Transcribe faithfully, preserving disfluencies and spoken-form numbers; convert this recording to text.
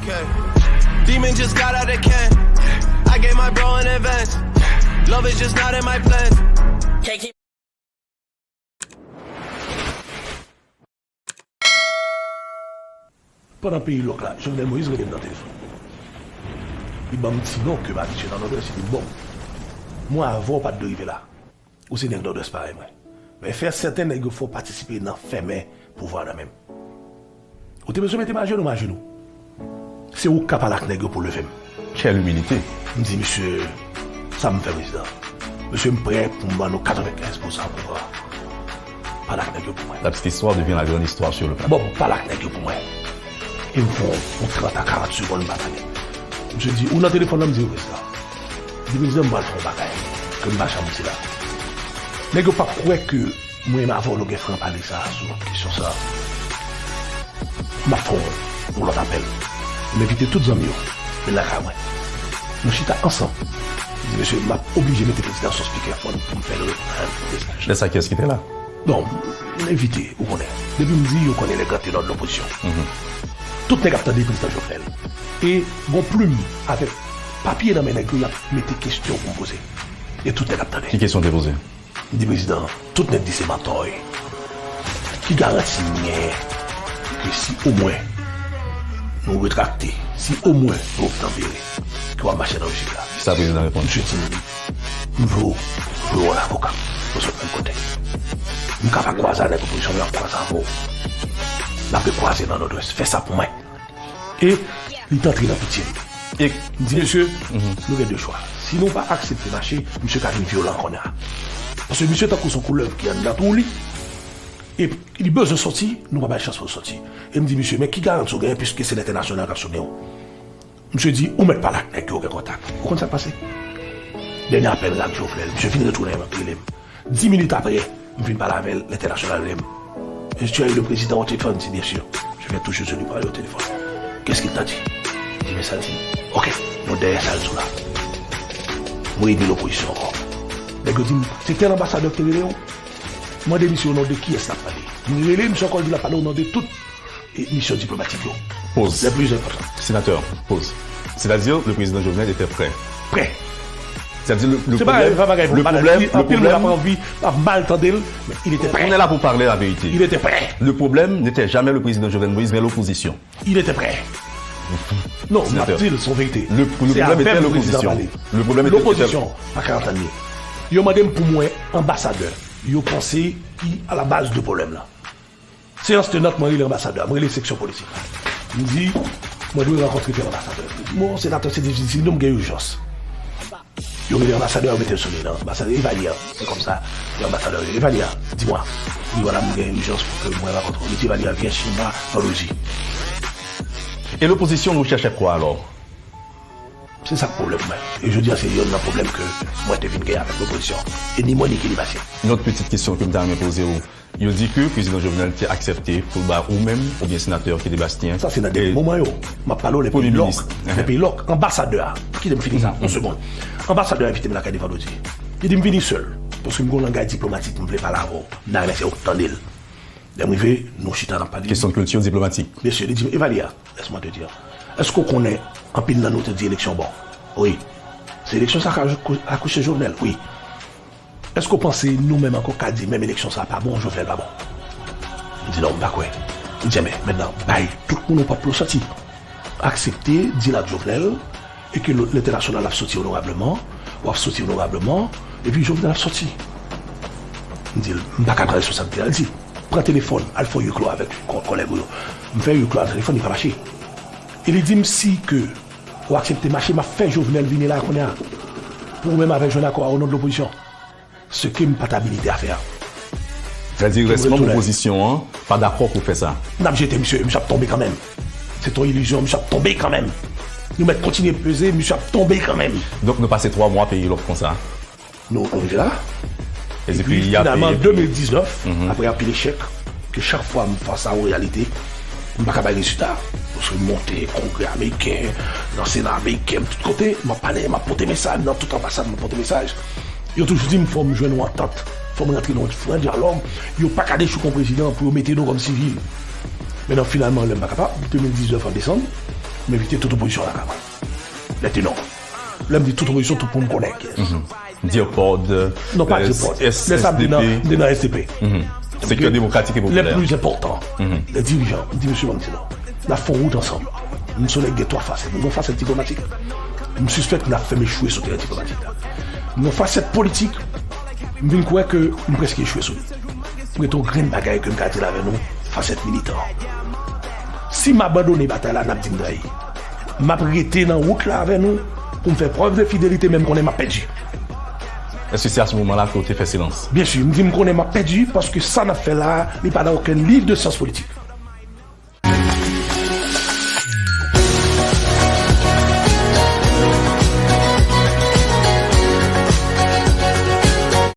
Okay. Demon just got out of camp. I gave my bro an advance. Love is just not in my plans. Can't keep Pandan peyi lòk la, Jovenel Moïse rele m nan telefòn. Li ban m ti non ke m abitye nan Nòdwès, li di m, bon, mwen avè w pa t dwe rive la. Ou se nèg Nòdwès parèy mwen. Men fè sèten nèg yo fè w patisipe nan fèmen pouvwa nan men m. Ou te bezwen mete m ajenou, m ajenou. Se ou k ka pale ak nèg yo pou leve m. Quelle humilité! M di, mesye, sa m fè prezidan? Mesye, m prè pou m ban nou katrevenkenz pousan pouvwa. Pale ak nèg yo pou mwen. La petite histoire devient la grande histoire sur le plateau. Bon, pale ak nèg yo pou mwen. E m fè yon trant a karant segonn m pa pale. Misye di, ou nan telefòn nan? M di, wi, prezidan. M di, prezidan, m pral fè yon bagay ke m pa janm di la. Nèg yo p ap kwè ke mwen menm avè w nou gen franpale sa a sou kesyon sa a. M ap fè yon lòt apèl. M envite tout zanmi yo vin lakay mwen. Nou chita ansanm. M di, mesye, m ap oblije mete prezidan sou speakerphone pou m fè l rekonèt mesaj. Lè sa, kiyès ki te la? Bon, m envite, ou konnen. Depi m di, yo konnen nèg la te nan lopozisyon. Tout nèg ap tande prezidan Jovenel. E gon plim avèk papye nan men nèg yo, y ap mete kesyon pou m poze. E tout nèg ap tande. Ki kesyon w te poze? M di, prezidan, tout nèg di se mantò w ye. Ki garanti m genyen ke si omwen nou retrakte, si omwen nou obtanpere, ke w ap mache nan lojik la? Kisa prezidan reponn? Misye di m, m vle w, m vle w wè yon avoka. Nou sot menm kote. M ka pa kwaze avèk opozisyon, men m ap kwaze avè w. N ap rekwaze nan Nòdwès. Fè sa pou mwen. E li t antre nan pitye m. E m di, mesye, nou gen de chwa. Si nou pa aksepte mache, misye ka vin vyolan kounye a. Paske misye tankou se yon koulèv ki anndan twou li. E li bezwen sòti, nou pa bay chans pou l sòti. E m di, misye, men ki garanti w genyen, piske se lentènasyonal k ap sonnen w? Misye di, ou mèt pale ak nèg yo, gen kontak. Ou konn sa k pase? Dènye apèl la ak Jovenel, misye vin retounen rele m. Dis minit apre, m vin pale avè l, lentènasyonal rele m. Est-ce que tu as eu le président au téléphone? M di, bien sûr. Je viens tout juste de lui parler au téléphone. Qu'est-ce qu'il t'a dit? M di, men sa l di m. Ok, nou dèyè sa l di w la. M rele lopozisyon ankò. Nèg yo di m, se tèl anbasadè ki te rele w? M mande misye o non de kiyès l ap pale. M rele misye ankò, l di l ap pale o non de tout e misyon diplomatik yo. Pause. Le plus important. Sénateur, pause. C'est-à-dire, le président Jovenel était prêt. Prêt. C'est-à-dire, le, le problème, le problème, le problème, ap anvi, ap mal tande l, men il était prêt. On est là pour parler la vérité. Il était prêt. Le problème n'était jamais le président Jovenel Moïse, mais l'opposition. Il était prêt. Non, m ap di l, se yon verite. Le, le problème était l'opposition. Le problème était, l'opposition pa ka antann li. Yo mande m pou mwen anbasadè. Yo panse ki a la baz de pwoblèm la. Seyans tenant, mwen rele anbasadè a, mwen rele seksyon politik la. M di, mwen dwe rankontre tèl anbasadè. Li di, bon, senatè, se difisil, non, m gen ijans. Yo rele anbasadè a, yo mete l sou liy lan. Anbasadè, Evalia, se kòmsa, yo anbasadè a, Evalia, di mwa. Li, vwala, m gen ijans pou ke mwen rankontre w. Li di, Evalia, vyen chita vandredi. Et l'opposition recherchait quoi alors? Se sa k pwoblèm mwen. E jodi a, se yonn nan pwoblèm ke mwen te vin genyen avèk lopozisyon. E ni mwen, ni Kenny Bastien. Yon lòt pitit kesyon ke m ta renmen poze w. Yo di ke prezidan Jovenel te aksepte pou l ba ou menm oubyen senatè Kenny Bastien. Sa se nan dènye moman yo. M ap pale w lè peyi lòk. Lè peyi lòk. Anbasadè a, kite m fini sa, yon segonn. Anbasadè a envite m lakay li vandredi. Li di m vini sèl. Paske m gen yon langay diplomatik, m vle pale avè w. M ta renmen se ou k tande l. Lè m rive, nou chita n ap pale. Kesyon kilti diplomatik. Mesye, li di m, Evalia, laisse-moi te dire. Èske w konnen anpil nan nou te di eleksyon bon? Wi. Se eleksyon sa k akouche Jovenel? Wi. Èske w panse nou menm ankò ka di menm eleksyon sa pa bon, Jovenel pa bon? M di non, m pa kwè. M di, enben, mentnan, bay tout moun yon pòt pou yo sòti. Aksepte dil ak Jovenel e ke lentènasyonal ap sòti onorableman, w ap sòti onorableman, epi Jovenel ap sòti. M di l, m pa ka pran responsablite a. L di, pran telefòn, al fè huis clos avèk kò-, kòlèg ou yo. M fè huis clos a telefòn, li pa mache. E li di m si ke w aksepte mache, m ap fè Jovenel vini la kounye a. Pou ou menm avèk Jean Nacor a, o non de lopozisyon. Ce que m pa t abilite à faire. Sètadi, rès manm opozisyon an pa dakò pou fè sa. N ap jete misye, misye ap tonbe kanmenm. Se t on ilizyon, misye ap tonbe kanmenm. Nou mèt kontinye peze, misye ap tonbe kanmenm. Donk, nou pase twa mwa peyi lòk konsa. Nou, nou rive la. Epi, finalman, de mil diznèf, apre anpil echèk, ke chak fwa m fas a yon reyalite, m pa ka bay rezilta. Paske m monte Kongrè ameriken, nan Sena ameriken, tout kote, m ap pale, m ap pote mesaj, nan tout anbasad, m ap pote mesaj. Yo toujou di m, fò m jwenn yon antant, fò m rantre nan yon fran dyalòg. Yo pa ka dechouke yon prezidan pou yo mete nou kòm sivil. Men non, finalman, lè m pa kapab, de mil diznèf an desanm, M envite tout opozisyon lakay mwen. Lè te non. Lè m di tout opozisyon, tout moun konnen kiyès. Dear Pod, Non, pa Dear Pod. Lè sa m te nan, m te nan S D P. Sektè Demokratik e Lè Popilè. pli enpòtan. Lè dirijan, m di mesye Bandi non. N ap fè wout ansanm. M se yon nèg gen twa fasèt. M gen yon fasèt diplomatik. M sispèk n ap fè m echwe sou teren diplomatik la. M gen yon fasèt politik. M vin kwè ke m prèske echwe sou li. M gen yon grenn bagay ke m ka di l avè nou, fasèt militan. Si m abandone batay la, n ap di m trayi. M ap rete nan wout la avè nou pou m fè prèv de fidelite, men m konnen m ap pèdi. Èske se a se moman la ke w te fè silans? Byen si, m di m konnen m ap pèdi paske sa n ap fè la, li pa nan okenn liv de syans politik.